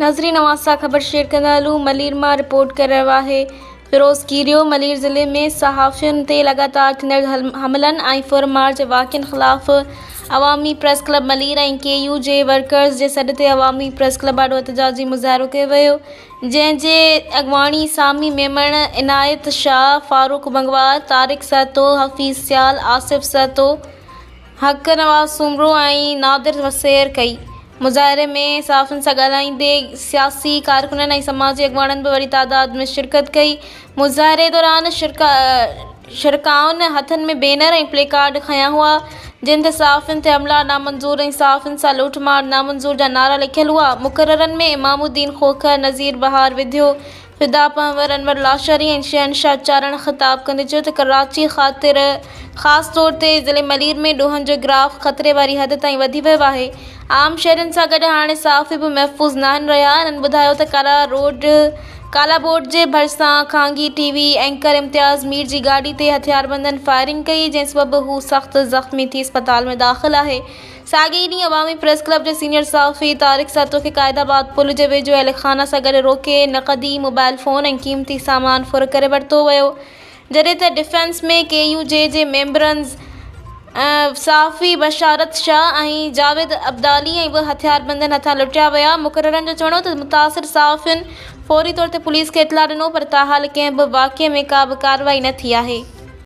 ناظرين اوهان سان خبر شيئر ڪندا هلون ملير مان رپورٽ ڪري رهيو آهي فيروز ڪيريو ملير ضلعي ۾ صحافين تي لڳاتار ٿيندڙ حملن ۽ ڦر مار جي واقعن خلاف Awami press club Malir ۽ K U J workers جي سڏ تي عوامي پريس ڪلب آڏو احتجاجي مظاهرو ڪيو ويو جنهن جي اڳواڻي سامي ميمڻ، عنايت شاهه، فاروق بنگوار، طارق سهتو، حفيظ سيال، آصف سهتو، حق نواز سومرو ۽ نادر وسير ڪئي. مظاهري ۾ صحافين سان ڳالهائيندي سياسي ڪارڪنن ۽ سماجي اڳواڻن به وڏي تعداد ۾ شرڪت ڪئي. مظاهري دوران شرڪائن هٿن ۾ بينر ۽ پلي ڪارڊ کنيا هئا، جن تي صحافين تي حملا نامنظور ۽ صحافين سان لوٽ مار نامنظور جا نعرا لکيل هئا. مقررن ۾ امام الدين کوکر، نذير بهار وڌيو، فدا پنهور، انور لاشاري ۽ شهنشاهه چارڻ خطاب ڪندي چيو ته ڪراچي خاطر خاص طور تي ضلعي ملير ۾ ڏوهن جو گراف خطري واري حد تائين وڌي ويو آهي عام شهرين سان گڏ هاڻي صحافي به محفوظ ناهن رهيا هنن ٻڌايو ته ڪالا روڊ ڪالا بورڊ جي ڀرسان خانگي T V anchor Imtiaz Mir جي گاڏي تي هٿياربندن فائرنگ ڪئي جنهن سبب هو سخت زخمي ٿي اسپتال ۾ داخل آهي ساڳئي ئي ڏينهن عوامي پريس ڪلب جي سينيئر صحافي طارق سهتو کي قائد آباد پل جي ويجهو اهل خانه سان گڏ روڪي نقدي، موبائل فون ۽ قيمتي سامان ڦر ڪري ورتو ويو، جڏهن ته ڊفينس ۾ ڪي يو جي جي ميمبرن صحافي بشارت شاهه ۽ جاويد ابدالي ۽ به هٿياربندن هٿان لٽيا ويا. مقررن جو چوڻ هو ته متاثر صحافين فوري طور تي پوليس کي اطلاع ڏنو پر تاحال ڪنهن به واقعي ۾ ڪا به ڪارروائي نه ٿي آهي.